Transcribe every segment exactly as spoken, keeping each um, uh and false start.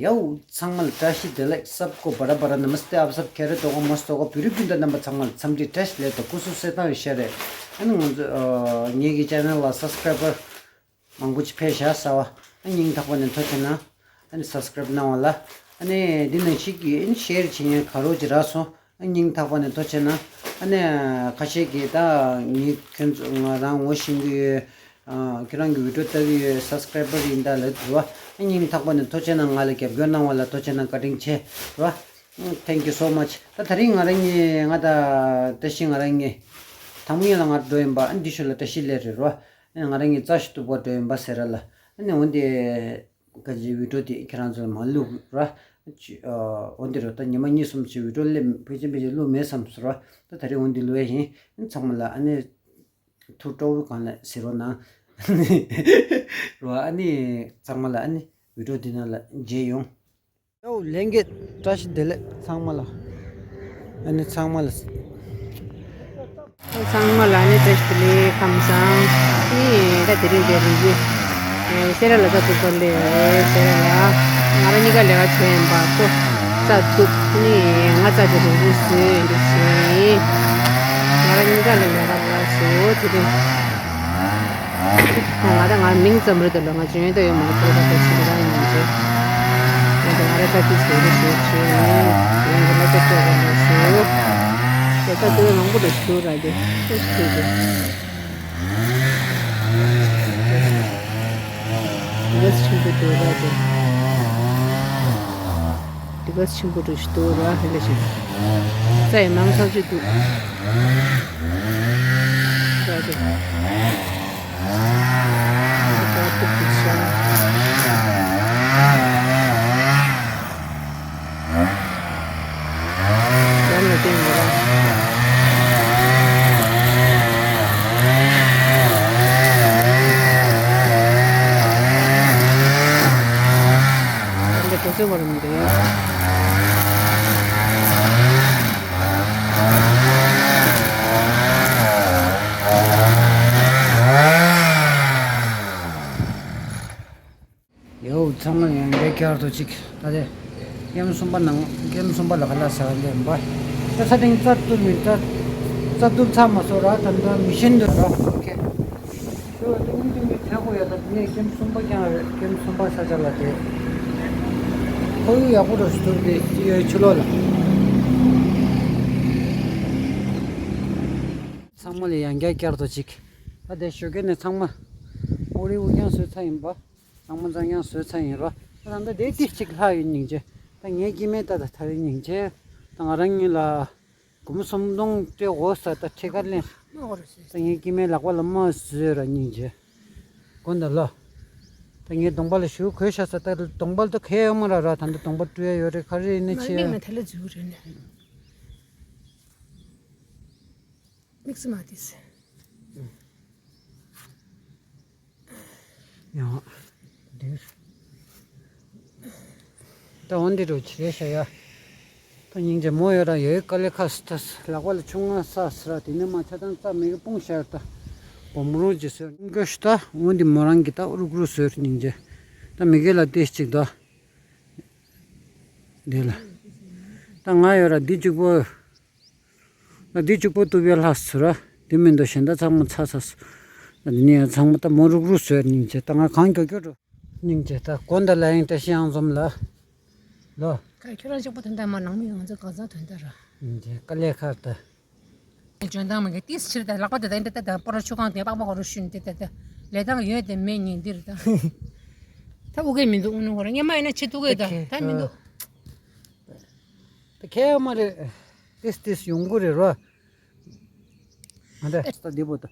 ཡའོ། ཚང་མ་ལ་བཀྲ་ཤིས་བདེ་ལེགས། सबको बड़ा बड़ा नमस्ते, आप सब खैरियत होगा, मस्त होगा। བོད་རིགས་སྤུན་ཟླ་རྣམ་པ་ཚང་མ་ལ་འཚམས་འདྲི་བཀྲ་ཤིས་བདེ་ལེགས་དང་སྐུ་གཟུགས་གསལ་ཐང་ཡོད་ཤག་རེད། ཨ་ནི་ང་ཚོ་ཨ་ངེད་ཀྱི་ཅེ་ནལ་ལ་སབ་སི་ཀྲའི་བར་མང་པོ་ཅིག་ཕེབས་ཤག་ཟེར་བ། ཨ་སྙིང་ཐག་པ་ནས་ཐུགས་རྗེ་གནང་། ཨ་ནི་སབ་སི་ཀྲའིབ་གནང་བ་ལ། ཨ་ནི་འདི་ནང་བཞིན་གྱི་ཨ་ནི་ཤེར་བྱེད་མཁན་ག་རོ་ཅིག་རག་སོང་། ཨ་སྙིང་ཐག་པ་ནས་ཐུགས་རྗེ་གནང་། ཨ་ནི་ཁ་ཤས་ཀྱིས་ད་ངས་ཁྱོད་ཚོ་ང་རང་ངོ་ཤེས་ཀྱི་ཡོད། ཨ་ཁྱེད་རང་གི་བི་ཌིའོ་ལྟ་གི་ཡོད། སབ་སི་ཀྲའི་བར་ཡིན་ད་ལབ་དུས་བ། ཨ་སྙིང་ཐག་པ་ནས་ཐུགས་རྗེ་གནང་། ང་ལ་རྒྱབ་སྐྱོར་གནང་བ་ལ་ཐུགས་རྗེ་གནང་། བཀའ་དྲིན་ཆེ་ར། Thank you so much. ད་དེ་རིང་ང་རང་གཉིས་ང་ད་བཀྲ་ཤིས་ང་རང་གཉིས་དང་པོ་ཉིད་ལ་ང་འགྲོ་ཡིན་པ། ཨ་འདི་ཤུལ་ལ་བཀྲ་ཤིས་སླེབས་རེད་ར། ཨ་ང་རང་གཉིས་རྩྭ་ཞིག་གཏུབ་པར་འགྲོ་ཡིན་པ་ཟེར་ར་ལ། ཨ་ནི་འོན་ཏེ་ག་ཅི་བི་ཌིའོ་དེ་ཁྱེད་རང་ཚོ་ལ་མ་བླུག་ར། ཅི་ཨ་འོན་ཏེ་ར་ད་ཉི་མ་གཉིས་གསུམ་ཅིག་བི་ཌིའོ་སླེབས་ཕལ་ཆེར་ཕལ་ཆེར་བླུག་མེད་བསམ་སོང་ར། ད་དེ་རིང་འོན་ཏེ་བླུག་ཡ་ཡིན། ཨ་ཚང་མ་ལ་ཨ་ནི། ཐུགས་སྤྲོ་བོ་གང་ལ་ཟེར་རོ་ན། རོ་ཨ་ནི་ཚང་མ་ལ་ཨ་ནི་བི་ཌིའོ་འདི་ནང་ལ་མཇལ་ཡོང་། ཡའོ་ལྷན་རྒྱས་བཀྲ་ཤིས་བདེ་ལེགས་ཚང་མ་ལ། ཨ་ནི་ཚང་མ་ལ། ཚང་མ་ལ་ཨ་ནི་བཀྲ་ཤིས་བདེ་ལེགས་ཁམས་བཟང་། ཨེ་ད་དེ་རིང་དེ་རིང་གི་ཨེ་སེ་ར་ལ་ད་ཐུག་པ་ལས་སེ་ར་ལ་ང་རང་གཉིས་ཀ་ལས་ཀ་བྱས་ཡིན་པ་ཁོ་རྩྭ་གཏུབ་ནི་ང་རྩྭ་དེ་རུག་རུག་བཟོས་ཡིན་འདུག་ཟེར། ང་རང་གཉིས་ཀ་ལ་ལས་ཀ་ལ་སོ་དེ་རིང་། ང་ད་ང་མིང་ཙམ་རེད་དེ་ལ་ང་ཇོན་ད་ཡོད་མ་རེད། ཁོ་ད་ཁོ་ཆི་ར་ཡིན་ཅེ། ང་ད་ང་ར་ད་ཅི་ཟེར་རེད་ཟེར་ཆེ། ཡང་གི་ལ་ད་ཅོ་ག་ལ་སོ། དེ་ད་དེ་མང་པོ་ལ་ཞུ་ར་དེ་ཅི་ཟེར་དེ། དེ་ག་ཆེན་པོ་འདུག་ར་དེ། དེ་ག་ཆེན་པོ་འདུག་ཞིག་འདུག་ར་ཧེ་ལ་ཞིག་རྩྭ་ཡི་མང་ཚོགས་ཅིག་འདུག་ར་དེ། ཡོ། ཚང་མ་ཡང་བསྐྱར་དུ་གཅིག་ད་ལྟ་ཀེམ་གསུམ་པ་ནང་ཀེམ་གསུམ་པ་ལ་ཁ་ལག་ཟ་བ་འདི་ཡིན་པ། ད་ས་སྟེང་རྩྭ་གཏུབ་མི་རྩྭ་རྩྭ་གཏུབ་ཚར་མ་སོང་ར། ད་ལྟ་མི་ཤིན་འདུག་ར། ཨོ་ཁེ། ཞོ་ཏུང་ཏུང་གི་ཐལ་གོ་ཡ། ད་ངས་ཀེམ་གསུམ་པ་ཀྱང་རེད། ཀེམ་གསུམ་པ་ས་ཆ་ལ་དེ་ཁོར་ཡུག་ཡག་པོ་རུ་ཞིག་ཐུབ་དེ་ཡོད་ཕྱི་ལོགས་ལ། ཚང་མ་ལ་ཡང་བསྐྱར་བསྐྱར་དུ་གཅིག་ད་དེ་ཞོགས་ཀས་ནས་ཚང་མ་ཨོ་རི་ཨུ་རྐྱང་བཟོས་ཚར་ཡིན་པ། ཚང་མ་འཛམ་ཡང་བཟོས་ཚར་ཡིན་རོ། ད་ལྟ་དེ་ཏིས་གཅིག་ལྷག་ཡོད་སྙིང་རྗེ། ད་ངའི་སྐྱེ་དམན་ད་ད་ཐར་ཡོད་སྙིང་རྗེ། ད་ང་རང་གཉིས་ལ་སྒོར་མོ་སུམ་སྟོང་སྤྲད་འོ་ས་ད་ཁྲི་ཁར་ལེན། ད་ངའི་སྐྱེ་དམན་ལག་པ་ལ་མ་བཟོས་ར་སྙིང་རྗེ། དགོན་ད་ལོ། ད་ངའི་གདོང་པ་ལ་ཞུ་གོས་ཤ་ས་ད་གདོང་པ་ལ་ད་ཁའི་ཡོད་མ་ར་ར། ད་ད་གདོང་པ་བཀྲུ་ཡ་ཡོད་རེད། ག་རེ་ཡིན་ན་ཆེ་ཡ། མིག་ན་ཐལ་ལ་འཛུལ་རེད་ནས། མིག་སི་མ་དིས། ཡང་། འདིར། ད་འོན་འདི་རུ་ཆེ་ཤ་ཡ། ད་སྙིང་རྗེ་མོ་ཡོད་ར་ཡོད་དཀའ་ལས་ཁག་སི་ཐ་སི་ལག་པ་ལ་ཆུང་ང་ས་སི་ར། དེ་ནས་མ་ཆ་དང་རྩྭ་མེ་གི་སྤུངས་ཤ་ཡོད་ད། སྒོར་མོ་རུང་ཅི་སོད་ཀ་ཤི་ད། འོན་འདི་མོ་རང་གི་ད་རུག་རུག་སོད་སྙིང་རྗེ། ད་མི་གེ་ལ་ཏེ་གཅིག་ད། དེ་ལ། ད་ང་ཡོད་ར་འདི་གཅིག་པོ། ང་འདི་གཅིག་པོ་གཏུབ་ཡ་ལྷག་སོང་ར། དེ་མིན་འདུག་གཞན་དག་ཚང་མ་ཚར་ཚར་སོང་། ང་འདི་ནས་ཡང་ཚང་མ་ད་མོ་རུག་རུག་བཟོས་སྙིང་རྗེ། ད་ང་གང་མགྱོགས་མགྱོགས་འགྲོ། སྙིང་རྗེ་ད་དགོན་ད་ལ་ཡང་བཀྲ་ཤིས་གཡང་འཛོམས་ལ། ལོ། ཁ་ཁྱོད་རང་གཅིག་པོ་དོན་དག་མ་ནང་མི་ང་ཚོ་གང་ཚང་དོན་དག་ར། སྙིང་རྗེ་དཀའ་ལས་ཁག་ད། འཇོན་ཐང་མ་གི་ཏིས་ཕྱིར་ད་ལག་པ་དེ་ད་འདི་ད་ད་སྤོ་ར་ཆུ་ཁང་དེ་པགས་པ་ཧོ་རུ་ཤུན་དེ་ད་ད་ལས་སྟངས་ཡོད་དེ་མེད་ཉིན་འདིར་ད། ད་ཨུ་གེ་མི་འདུག་ཨུ་ནུ་ཧོ་ར་སྔོན་མ་ཡིན་ན་ཆི་ཐུག་གེ་ད་ད་མི་འདུག་ད་ཁྱད་མ་རེད། ཏིས་ཏིས་ཡོང་གི་རེད་རོ། ང་ད་ད་འདི་པོ་ད་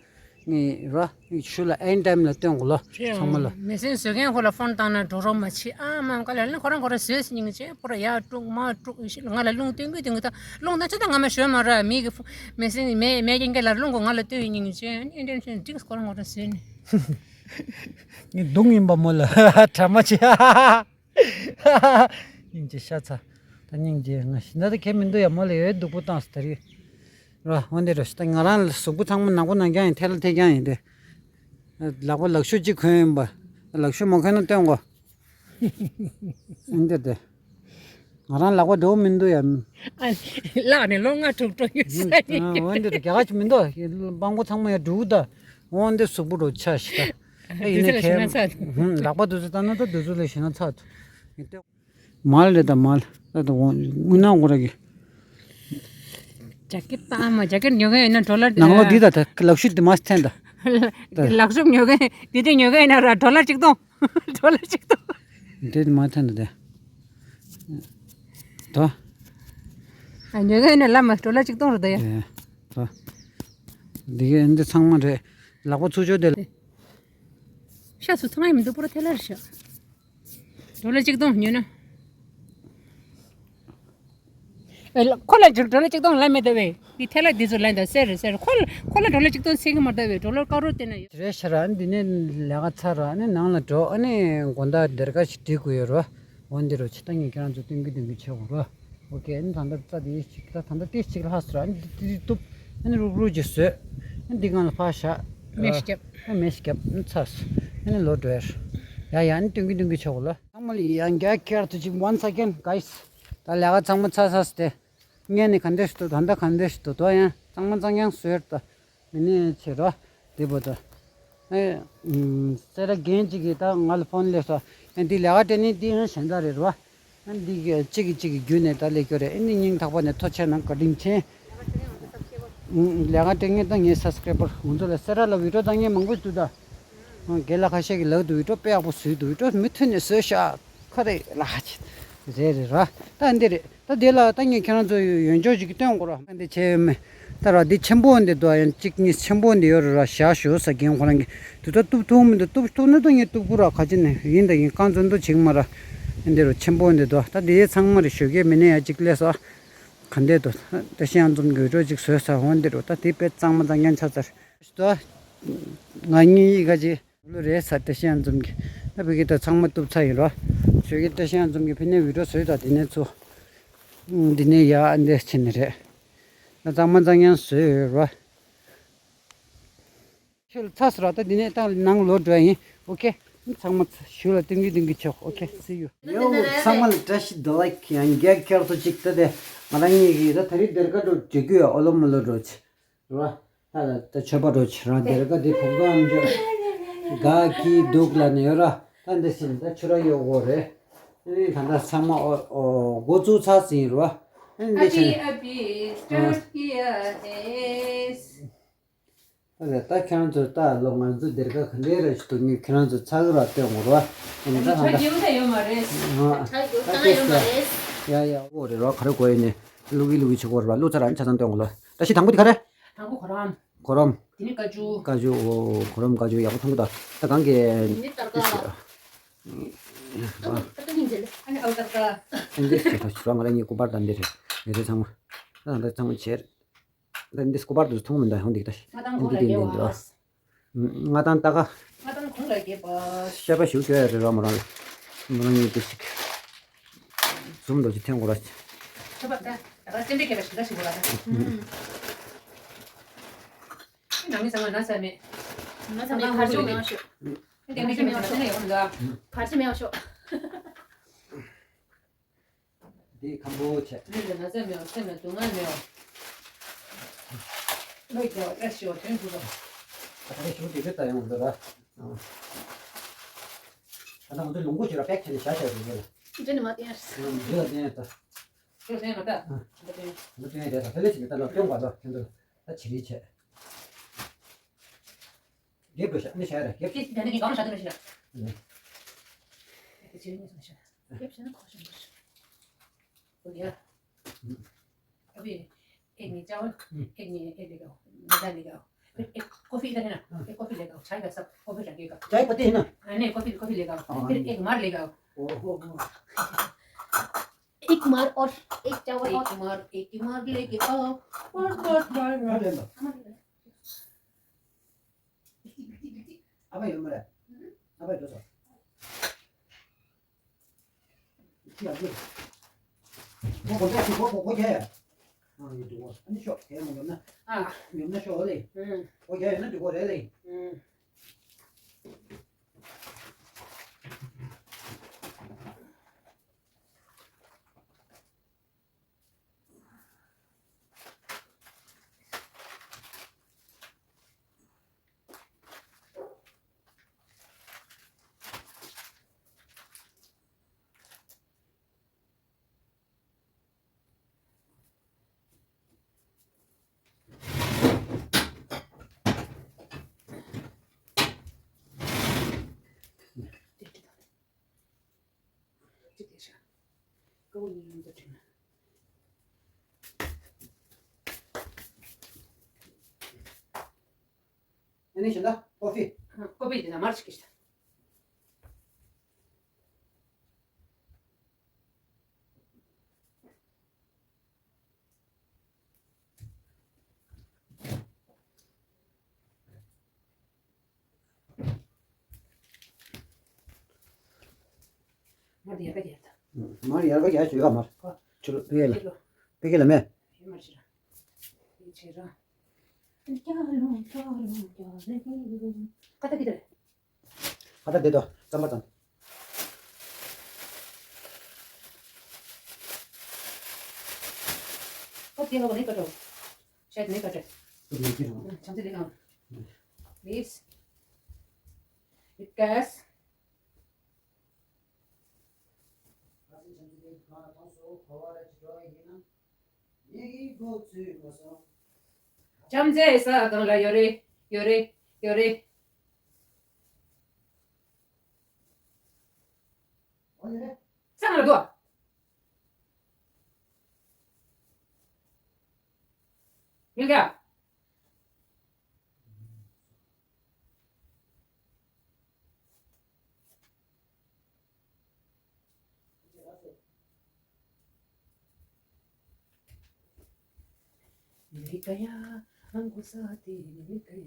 ངས་རོ་ངས་ཤུ་ལ་ཨེན་ཊའིམ་ལ་སྟོན་གོ་ལོ། རེད་ཚང་མ་ལ། མེ་སེན་བཟོ་མཁན་ཁོ་ལ་ཕོན་བཏང་ན་འགྲོ་རོགས་མ་བྱེད་ཨ་མ་ག་ལ་ལ་ཁོ་རང་ཁོ་རང་བཟོས་སྙིང་རྗེ་པོ་ར་ཡར་དཀྲུག་མར་དཀྲུག་ཡིན་ཤི་ང་ལ་རླུང་སྟོན་གི་སྟོན་གི་ད་རླུང་ད་ཅི་ད་ང་མ་ཞོན་མ་ར་མི་གི་མེ་སེན་མེ་མེ་རྒྱན་གྱི་ལ་རླུང་གོ་ང་ལ་སྟོན་ཡིན་སྙིང་རྗེ་ཨེན་ཊའིམ་ཤན་ཏིག་ཁོ་རང་ཁོ་རང་བཟོས་ནས། ངས་རྡུང་ཡིན་པ་མོ་ལ་དྲ་མ་བྱེད། སྙིང་རྗེ་ཤ་ཚ། ད་སྙིང་རྗེ་ང་ཤི་ན་ད་ཁྱེད་མི་འདུག་ཡ་མོ་ལ་ཡོད་སྡུག་པོ་བཏང་སོང་ད་རེད། ར་འོན་ཏེ་ར་ཤི་ད་ང་རང་ལ་གཟུགས་པོ་ཚང་མ་ནག་པོ་ནག་རྐྱང་ཡིན་ཐལ་ལ་ཐལ་རྐྱང་ཡིན་ཏེ། ལག་པ་ལག་ཤུབས་གཅིག་གོན་ཡིན་པ། ལག་ཤུབས་མ་གོན་ན་སྟོན་གོ། འདི་དེ། ང་རང་ལག་པ་འགྲོ་མི་འདུག་ཡ། ཨ། ལག་ནས་ལོ་ལྔ་དྲུག་འགྲོ་ཡོད་ས་ཡིན། འོན་ཏེ་རྒྱ་གར་ཅིག་མི་འདུག་སྤང་གོ་ཚང་མ་ཡ་འགྲུག་ད། འོན་ཏེ་གཟུགས་པོ་རུ་ཆ་ཞིག་ད། ཨ་ཡིན་ནའི་ཁྱེད། ལག་པ་དུས་ཚོད་ལྟ་ན་ད་དུས་ཚོད་ལ་ཞེད་སྣང་ཚ་འདུག་མལ་རེད་ད་མལ། ད་ད་འོ་དངུལ་ནག་གོ་ར་གི། ཇ་ཀེ་ཊི་བཏང་མ་ཇ་ཀེ་ཊི་ཉོ་གི་ཡོད་ན་ཌོ་ལར། ནང་ལོགས་འདི་ད་ད་ལག་ཤུབས་འདི་མ་འཐེན་ད། ད་ལག་ཤུབས་ཉོ་གི་འདི་འདྲ་ཉོ་གི་ཡོད་ན་ར་ཌོ་ལར་གཅིག་སྟོང་། ཌོ་ལར་གཅིག་སྟོང་། འདི་མ་འཐེན་ད་དེ། ད། ཨ་ཉོ་གི་ཡོད་ན་ལ་མ་ཌོ་ལར་གཅིག་སྟོང་རེད་ད་ཡ། ད། འདི་གི་འདི་ཚང་མ་རེད། ལག་པ་ཚུགས་ཆོག་དེ། ཤ་ཚུ་ཚང་ཡི་མི་འདུག་པུ་ར་ཐལ་ལར་ཤ། ཌོ་ལར་གཅིག་སྟོང་ཉོས་ན། ཨེ་ལ་ཁོ་ལ་ཌོ་ལར་གཅིག་སྟོང་ལ་མེད་ད་བས། དེ་ཐལ་ལར་འདི་ཚོ་ལ་འདི་ཚོ་སེར་རེད་སེར། ཁོ་ལ་ཁོ་ལ་ཌོ་ལར་གཅིག་སྟོང་ཟེར་གི་མ་རེད་ད་བས། ཌོ་ལར་དཀར་རོ་དེ་ན་ཡོད། རེད་ཤ་ར། འདི་ནས་ལས་ཀ་ཚར་ར། ཨ་ནི་ནང་ལ་འགྲོ། ཨ་ནི་དགོང་དག་སྡེར་ཁ་ཞིག་སྒྲིག་དགོས་ཡོད་ར། འོ་འདི་རུ་ཆེ་ད་ངས་ཁྱེད་རང་ཚོ་སྟོན་གི་སྟོན་གི་བྱེད་དགོས་ར། ཨོ་ཀེ། ཨ་ནི་ད་ལྟ་རྩྭ་དེ་ཞིག་ད་ད་ལྟ་དེ་ཞིག་ལྷག་སོང་ར། ཨ་ནི་དེ་དེ་གཏུབ། ཨ་ནི་རུག་རུག་ཅིག་བཟོས། ཨ་ནི་འདི་སྒང་ལ་ཕར་བཞག་མེ་ཞིག་བརྒྱབ། ཨ་མེ་ཞིག་བརྒྱབ། ཨ་ནི་ཚར་སོང་། ཨ་ནི་ལོག་འགྲོ་ཡ། ཡ་ཡ། ཨ་ནི་སྟོན་གི་སྟོན་གི་བྱེད་དགོས་ལ། ཚང་མ་ལ་ཡང་བསྐྱར་ཐུགས་རྗེ་ཆེ། Once again guys། ད་ལས་ཀ་ཚང་མ་ཚར་ཚར་སོང་སྟེ། ངས་ནི་ག་འདྲ་ཞིག་འདུག་ད་ལྟ་ག་འདྲ་ཞིག་འདུག་དོ་ཡང་གཙང་མ་གཙང་རྐྱང་བཟོས་ད། མི་ནས་བྱེད་རོགས་དེ་བོ་ད། ཨེ། ཨུམ། སེ་ར་རྒན་གཅིག་གིས་ད་ང་ལ་ཕོན་སླེབས་སོང་། ཨེ་འདི་ལས་ཀ་སྤྲད་ནི་འདི་ཡང་གཞན་དག་རེད་རོ། ཨེ་འདི་གི་གཅིག་གིས་གཅིག་གི་བརྒྱུད་ནས་ད་སླེབས་རྒྱུ་རེད། ཨེ་ནི་སྙིང་ཐག་པ་ནས་ཐུགས་རྗེ་གནང་། བཀའ་དྲིན་ཆེ། ཨུམ། ལས་ཀ་སྤྲད་མཁན་ད་ངའི་སབ་སི་ཀ་རའི་བར་ང་ཚོ་ལ་སེ་ར་ལ་བི་ཌི་ཡོ་བཏང་མཁན་མང་པོ་འདུག་ད། རྒན་ལགས་ཁ་ཤས་ཀྱིས་ལབ་འདུག་བི་ཌི་ཡོ་དཔེ་ཡག་པོ་བཟོས་འདུག་བི་ཌི་ཡོ་མུ་མཐུད་ནས་བཟོས་ཤག་ཁ་རེད་ལགས། རེད་རེད་ར། ད་འདི་རེད། ད་དེ་ལ་ད་ངས་ཁྱེད་རང་ཚོ་ཡོད་འཇོག་ཅིག་སྟོན་དགོས་ར། འདི་བྱས་ཡོད་མེད། ད་ར་འདི་ཆེན་པོ་འདི་འདུག་ཡང་གཅིག་གཉིས་ཆེན་པོ་འདི་ཡོད་རེད་ར། བཞག་ཞུ་ས་རྒན་ཁོ་རང་གིས་དུས་ད་གཏུབ་ཐུབ་མི་འདུག་གཏུབ་ཐུབ་ན་ད་ངས་གཏུབ་དགོས་ར། ག་ཅི་ནས་ཡིན་ད་ཡིན། རྐང་བཙོན་དུ་བྱེད་མ་ར། འདི་རུ་ཆེན་པོ་འདི་འདུག་ད་དེ་ཚང་མ་རེ་ཞོགས་ཀས་མི་ནས་ཡ་གཅིག་སླེབས་སོ། ག་འདྲས་འདུག་ད་ཤི་ཡང་འཛོམས་གི་འགྲོ་གཅིག་བཟོས་ས་འོ་འདི་རུ་ད་དེ་དཔེ་གཙང་མ་གཙང་རྐྱང་ཆགས་ཚར། ད་ང་གཉིས་ཡི་ག་ཅིག་ལོ་རེ་ས་བཀྲ་ཤིས་ཡང་འཛོམས་ཀྱི། ད་བི་གི་ད་ཚང་མ་གཏུབ་ཚར་ཡིན་རོ། ཞོགས་ཀས་བཀྲ་ཤིས་ཡང་འཛོམས་ཀྱི་ཕི་ནས་བི་ཌི་ཡོ་བཟོས་དང་དེ་ནས་ཚུ། འདི་ནས་ཡ་འདི་ཕྱིན་ནི་རེད། ད་གཙང་མ་གཙང་ཡང་བཟོས་ཡོད་རོ། ཁྱོད་ལ་ཚ་སུ་ར། ད་འདི་ནས་ད་ནང་ལོག་འགྲོ་ཡ་ཡིན། ཨོ་ཀེ། ཚང་མ་ཞུ་ལ་ཏིང་གི་ཏིང་གི་ཆོག་ཨོ་ཀེ། See you། ཡོ། ཚང་མ་ལ་བཀྲ་ཤིས་བདེ་ལེགས། ཡང་བསྐྱར་ཁྱེད་ཚོ་གཅིག་ད་དེ་ང་རང་གཉིས་ཀྱིས་ད་ད་རིང་སྡེར་ཁ་འགྲོ་བྲེ་གུ་ཡ་ཨོ་ལོ་མོ་ལོ་འགྲོ་ཆེ། རོ། ད་ད་ཆོས་པ་རོ་ཆི་རང་སྡེར་ཀ་དེ་བུ་ག་ཨམ་ཅོག་ག་གི་འདུག་ལ་ནི་ཡོད་ར། ད་འདི་ཕྱིན་ད་ཆུ་ར་ཡོད་གོ་རེད། ཨ་ནི་ད་ད་ཚང་མ་ཨོ་ཨོ་འགོ་བཙུགས་ཚར་ཟིན་རོ། ཨ་ནི་འདི་ཕྱིན། ཨ་ད་ད་ཁྱེད་རང་ཚོ་ད་ལོ་ང་ཚོ་སྡེར་ཀ་ག་འདྲའི་ར་ཞིག་འདུག་ངས་ཁྱེད་རང་ཚོ་ཚ་གི་ར་སྟོན་གོ་རོ། ཨ་ནི་ད་ད་ད་ཡོད་མ་རེད། ད་ཡོད་མ་རེད། ཡ་ཡ་འོ་རེད་རོ། ག་རེ་གོ་ཡིན་ནི་བླུག་གི་བླུག་གི་བྱེད་གོ་ར། བླུག་ཚར་ར་ཨ་ནི་ཆ་ཚང་སྟོན་གོ་ལོ། ད་ཤི་དང་པོ་འདི་ག་རེ། དང་པོ་གོ་རམ། གོ་རམ། དེ་ནི་ཀ་ཅུ། ཀ་ཅུ། ཨོ། གོ་རམ་ཀ་ཅུ་ཡག་པོ་མཐོང་གི་ད། ད་གང་གི། དེ་ནི་ཏར་ཀ། ཨ་ནི་ཨ་ཏར་ཀ། ཨ་ནི་འདི་ཞིག་ད་ཞུ་ར། ང་རང་གཉིས་སྐུ་པར་དང་འདི་རེད། འདི་རེད་ཚང་མ། ད་ད་ཚང་མ་བྱེད། ད་འདི་སྐུ་པར་དུ་མཐོང་མི་འདུག་ཧོང་འདི་ད། ང་དང་གོང་ལ་འདི་འདི་རྒྱལ་འདི་བ། ང་དང་ད་ག། ང་དང་གོང་ལ་རྒྱལ་བ། ཤ་པ་ཞུ་གྱོད་རེད་ར། མོ་རང་མོ་རང་གཉིས་འདི་ཞིག་འཛུམ་མདོག་ཅིག་འཐེན་དགོས་ར། ཁྱོད་པ་ད་ད་ག་སེམས་པའི་སྐད་པ་ཞིག་ད་ཞིག་དགོས་ར་ད། ནང་མི་ཚང་མ་ན་ཚ་མེད། ན་ཚ་མེད། བར་ཆད་མེད་པ་ཤོག་ཏན་ཏན་ཁྱེད་མི་ཚང་མ་ཡོང་གི་འདུག་བར་ཆད་མེད་པ་ཤོག་འདི་ཁམ་བུ་ཆེ། མི་ལ་ན་ཚ་མེད་པ། སེམས་ལ་སྡུག་བསྔལ་མེད་པ། བློ་རྒྱ་བ་བཀྲ་ཤིས་པ་དོན་གྲུབ་པ། ད་ལྟ་ཞུ་དེ་བེད་ད་ཡོང་འདུག་ར། ད་ལྟ་ང་ཚོ་ལུང་པ་ཞིག་ར་པེག་བྱས་ནས་བཞག་བཞག་འདུག་ར། འདི་ནི་མ་བསྟན་ཡ། འདི་ལ་བསྟན་ཡ་ད། ཁྱོད་བསྟན་ཡ་མ་ད། ཨ། འདི་བསྟན་ཡ། འདི་བསྟན་ཡ་དེ་ད་དེ་ལས་ཅིག་ད་ལ་སྟོན་པ་ལ་ཁྱོད་ཚོ་ད་བྱེད་རེས་བྱས། རྒྱབ་འགྲོ་ཤག་ནི་ཤག་ར་རྒྱབ། ཅི་ཞིག་ད་ནི་གང་ཤག་ཏུ་ཤག་ཨ། དེ་ཕྱིར་ནི་སོང་ཤག་རྒྱབ་ཤག་ན་ཁོ་ཤག་འགྲོ་ཤག་འོ་ཡ། ཨ། ཨ་བི། ཨེག་ནི་ཅའོ། ཨེག་ནི་ཨེག་ལེ་གའོ། མེ་ད་ལེ་གའོ། ཨེག་ཀོ་ཕི་ད་ཧེ་ན། ཨེག་ཀོ་ཕི་ལེ་གའོ། ཆའེ་ག་སབ་ཀོ་ཕི་ལ་གེ་གའོ། ཅའེ་པ་ཏི་ཧེ་ན། ཨ་ནི་ཀོ་ཕི་ཀོ་ཕི་ལེ་གའོ། ཨ། ཕིར་ཨེག་མར་ལེ་གའོ། ཨོ་ཧོ་ཧོ། ཨེག་མར་ཨོར་ཨེག་ཅའོ་ཨོར། ཨེག་མར་ཨེག་མར་ལེ་གའོ། མར་མར་མར་མར། ཨ་ཕ་ཡོད་མ་རེད། ཨ་ཕ་ཡོད་སོ། ཅི་ཡང་ཅི། ཁོ་ཁོ་ཁོ་ཁོ་ཁོ་རྒྱ་ཡ། ཨ་ཡོད་འདུག་གོ། ཨ་ནི་ཤོག་དེ་མ་ཡོད་ན། ཨ། ཡོད་ན་ཤོག་ལེ། ཨུམ། ཁོ་རྒྱ་ཡོད་ན་འགྲིག་གོ་རེད་ལེ། ཨུམ། ཀ་བོ་ཡིན་ཡིན་ཚོ་དྲན། ཨ་ནི་གཞན་དག་ཀོ་ཕི། ཀོ་ཕི་དེ་ན་མར་ཞིག་གི་ཤ། མར་ཡར་ག་རྒྱག་ད། མར་ཡར་ག་རྒྱག་ཞུ་ག་མར། ཨ། ཆུ་ལོ་པི་ཀེ་ལ། ཕི་ལོ། པི་ཀེ་ལ་མེ། ཡོད་མ་རེད་ར། ཡིན་ཆེ་ར། ཀ་ད་གི་ད་རེད། ཁ་ད་དེ་དོ་རྩམ་པ་ཙམ། ཨོ་དེ་ལོ་ནི་ཀ་ཏོ། ཤེད་ནི་ཀ་ཏོ། ཨུ་ནི་ཀི་རང་། བྱམས་བརྩེ་ལེགས་ཨང་། Please. Because བྱམས་བརྩེ་ས་སྒང་ལ་ཡོད་རེད། ཡོད་རེད། ཡོད་རེད། ས་སྒང་ལ་འདུག་མིང་ག་མི་ཀ་ཡ། ཨང་གོ་ས་དེ་མི་ཀ་ཡ།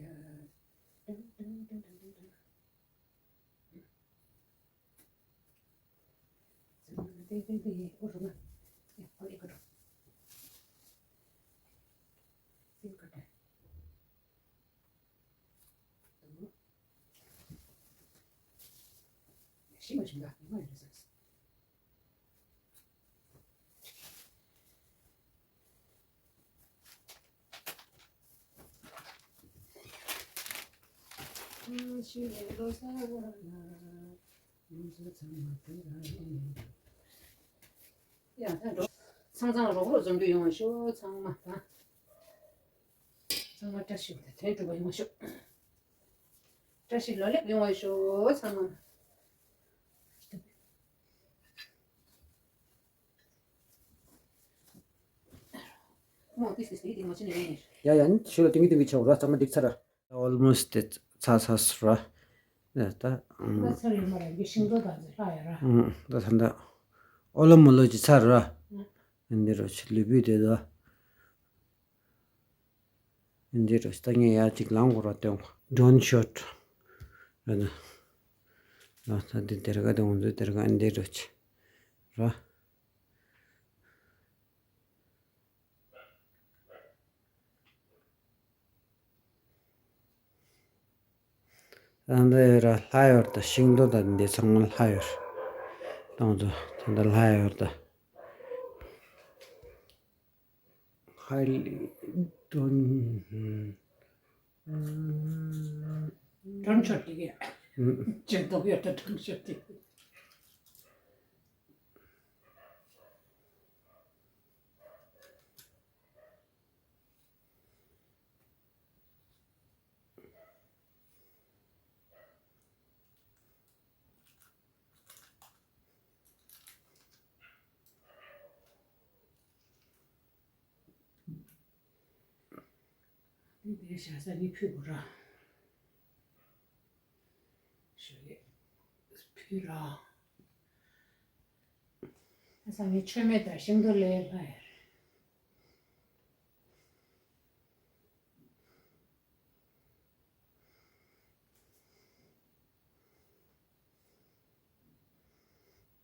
ཚང་ཚང་རོགས་རོགས་འཛོམས་རྒྱུ་ཡོང་བ་ཤོག་ཚང་མ་དང་། ཚང་མ་བཀྲ་ཤིས་དང་དོན་འགྲུབ་པ་ཡོང་བ་ཤོག་བཀྲ་ཤིས་ལོ་ལེགས་ཡོང་བ་ཤོག་ཚང་མ། ཡ་ཡ་ནི་ཞུ་ལ་ཏིང་གི་ཏིང་གི་ཆེ་བ་ར་ཚང་མ་འགྲིག་ཚར་ར། Almost དེ་ཚ་ཚ་སུ་ར། ད་ད་ཚར་ཡོད་མ་རེད། འདི་ཤིང་ཏོག་དང་ཚེ་ལྷག་ཡོད་ར། ད་ད་ད་ཨོ་ལོ་མོ་ལོ་ཅི་ཚར་ར། འདི་རོ་ཆི་ལུས་པི་དེ་ད། འདི་རུ་ལྟ་ངན་ཡར་གཅིག་ལངས་དགོས་ར་སྟོན། Drone shot ར་ན། ལ་ད་འདི་དེར་ག་དང་འོང་ཚོད་དེར་ག་འདི་རུ་ཆི་ར། ད་འདི་ཡོད་ར་ལྷ་ཡོད་ད། ཤིང་ཏོག་ད་འདི་ཚང་མ་ལྷ་ཡོད། ཏང་ཚོ་ད་འདི་ལྷ་ཡོད་ད། Highly don't. Drone shot དེ་གས། ཅན་ཏོག་ཡོད་ད་drone shot དེ། འདི་འདིར་བཞག་ས་ནི་ཕུད་དགོས་ར། ཞུ་ཡས་ཕུད་ར། ས་ནི་མཆོད་མེ་དང་ཤིང་ཏོག་ལས་ལྷ་ཡར།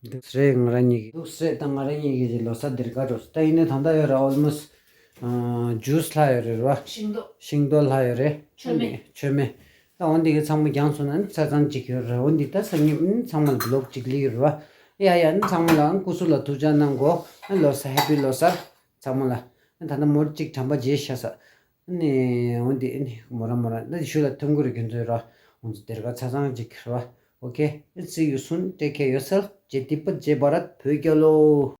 འདུག་སེ་ང་རང་ཉིད་ཀྱི་འདུག་སེ་ད་ང་རང་ཉིད་ཀྱི་ལོ་གསར་འདིར་ག་འགྲོ་ད་ཡིན་ནའི་ད་ལྟ་ཡོད་ར་almost ཨ་ཇུས་ལྷག་ཡོད་རེད་ར། ཤིང་ཏོག་ཤིང་ཏོག་ལྷག་ཡོད་རེད། མཆོད་མེ། མཆོད་མེ། ད་འོ་འདི་གི་ཚང་མ་རྒྱང་སོང་ན་ནི་ཆ་ཚང་གཅིག་ཡོད་ར། འོ་འདི་ད་སང་ཉིན་ཚང་མ་ལ་བི་ལོག་གཅིག་ལི་ཡོད་ར། ཡ་ཡ་ནི་ཚང་མ་ལ་སྐུ་གཟུགས་ལ་ཐུགས་ཅག་གནང་གོ་ལོ་གསར་happy ལོ་གསར། ཚང་མ་ལ། ད་ལྟ་མོར་གཅིག་གྲམ་པ་རྗེས་ཤ་ས། ནི་འོ་འདི་ནི་མོ་ར་མོ་ར་ད་ཤུ་ལ་ཐུང་གུ་རུ་གྱོན་ཚོད་ར། འོ་འདི་དེར་ག་ཚ་ཚང་གཅིག་ར། Okay, see you soon. Take care yourself. ཇེ་ཏི་པ་ཇེ་བྷ་རད་བོད་རྒྱལ་ལོ།